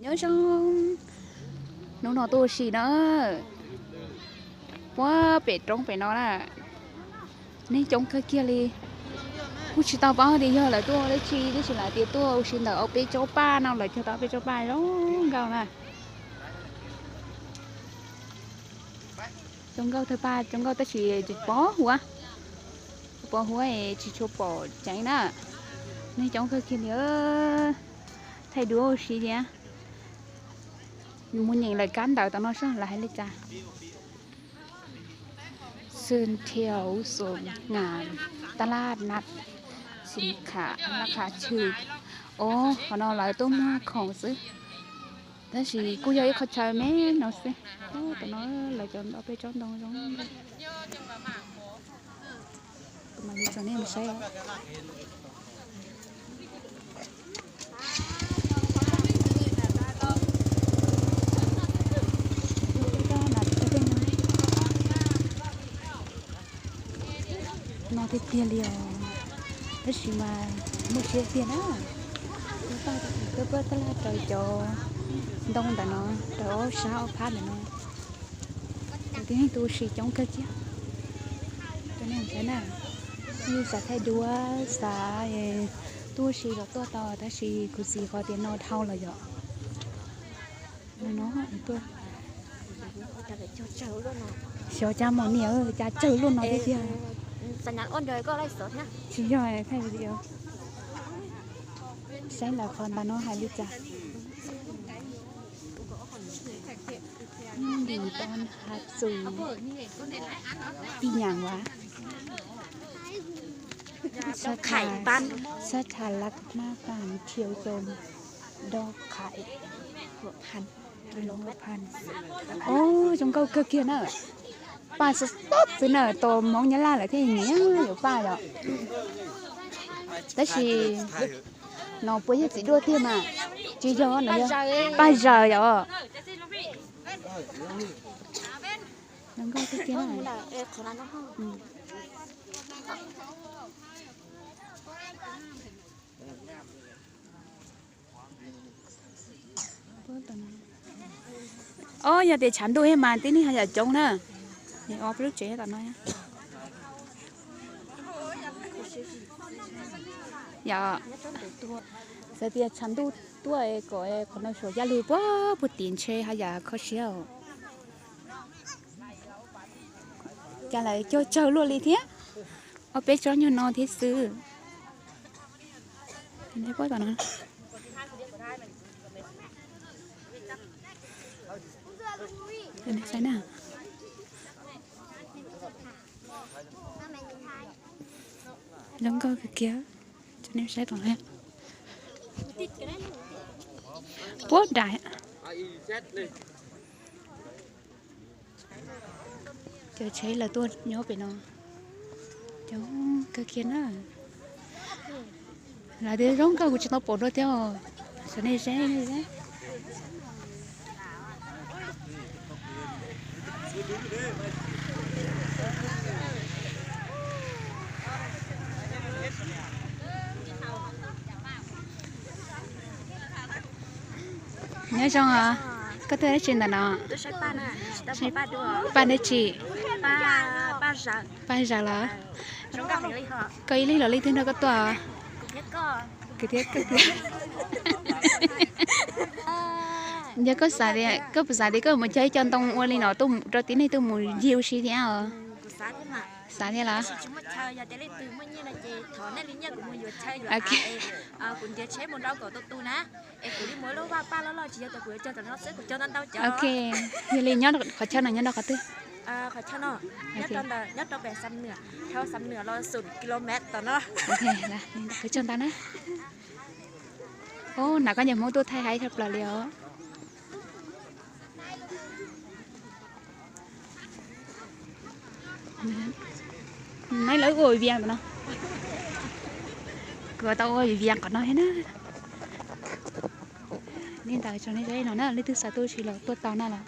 Nyob zoo, hnub no tuaj ua si na, puag pem roob pem no na, neeg coob kawg kiag li. Kuj tsis tau paub tias yog lawv tuaj ua dab tsi, tab sis lawv tias tuaj ua si ntawm ob peb tsob paj no, lawv cog tau ob peb tsob paj zoo nkauj na. Zoo nkauj tawg paj zoo nkauj tab sis tsis pom huab, tsis pom huab es tsis tshua pom tseeb na. Neeg coob kawg kiag li, thaij duab ua si thiab. Mus nyeem lawv kab ntawv tom no saib lawv hais li cas. Central Zone ตลาดนัด สินค้าราคาถูก. Os, qhov no lawv tuaj muag khoom xwb, tab sis kuj yog ib qho chaw me no xwb. Tom no lawv cov ntoo, peb tsob ntoo zoo. Kuv mam li tso nej mus saib. No tiag tiag li os, tab sis mas muaj siab tiag na. Tuaj pab taj laj rau cov ntoo ntawm no, rau ob sab ob phab ntawm no. Cov tib neeg tuaj ua si coob kawg kiag. Cov neeg ntawd na, yeej xav thaij duab xav tuaj ua si los tuaj tau, tab sis kuv txiv qhov tias no dhau lawm yom. No no tuaj. Xyov cas mos niam cas tsawg luaj no thiab tiag. Tsis yog thaij video. Saib lawv qhov ntawd no hais li cas. Ndim to ha txus tij nyaam vas. Sab tham laj mab pam thiau xom do qhais phan. Os, zoo nkauj kawg kiag na. Paj xov tob xwb na, tos Hmoob Nyab Laj lawm thiaj nyiam yuav paj yom. Tab sis no puas yog txiv duaj tiag mas, tsis yog no, paj zaws yom. Zoo nkauj kawg kiag na. Os, yog tias tshav ntuj thiab mas tib neeg ho yam coob na. Ob peb lub tsev tom no. Yog, xav tias tshav ntuj tuaj kom qhov no suav yaj lug puag puag tim ntshe ho yam kho siab os. Cas lawv cog tsawg luaj li thiab. Ob peb tsob nyuag no thiab xwb. Saib na. Zoo nkauj kawg kiag, tso nej saib tom no. Puag nram. Cov tsheb lawv tuaj nyob pem no coob kawg kiag na. Lawv tias zoo nkauj kuv tsis tau pom dua thiab. Tso nej saib. Nyob zoo os, koj tuaj dab tsi ntawm no? Paj dab tsi? Paj zaws los? Koj ib leeg los leej twg nrog koj tuaj? Kwv thiab koj. Yog koj xav tias, koj puas xav tias koj mus cog ib co ntoo ua li no rau tib neeg tuaj mus ncig ua si thiab os? Xav thiab los? Ok, yog li nyob qhov chaw no nyob rau qhov twg? Qhov chaw no, qhov chaw ntawd na. Ub, na koj nyiam Hmoob tuaj thaij haib tshaj plaws li os. Neb lawv ua vias no. Kuv tau ua vias qhov no thiab na. Li ntawd tso nej saib no na, leej twg xav tuaj ua si los tuaj tau na los.